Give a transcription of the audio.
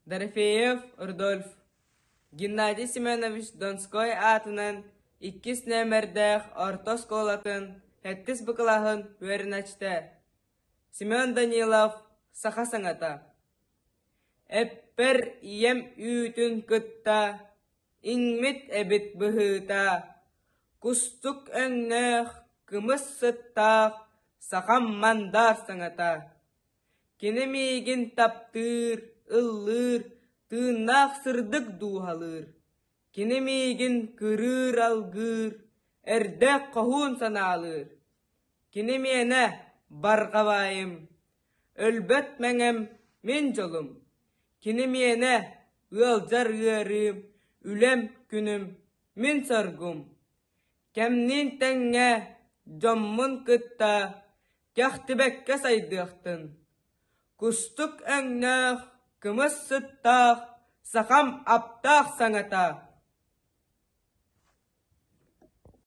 Дорофеев Рудольф Геннадий Семенович Донской аатынан иккис нүөмэрдээх орто оскуолатын сэттис Б кылааһын үөрэнээччитэ Семен Данилов «Саха саҥата» Эппэр ийэм үүтүн кытта иҥмит эбит быһыыта, кустук өҥнөөх, кымыс сыттаах сахам мандаар саҥата. Кини миигин таптыыр, ыллыыр, тыыннаах сырдык дууһалыыр. Кини миигин кырыыр-алгыыр, эрдээх хоһуун санаалыыр. Кини миэнэ барҕа баайым, өлбөт мэҥэм мин дьолум. Кини миэнэ ыалдьар ыарыым, үлэм күнүм, мин соргум. Кэмниин тэҥҥэ дьоммун кытта кэхтибэккэ сайдыахтын. Кустук өҥнөөх, кымыс сыттаах, сахам аптаах саҥата.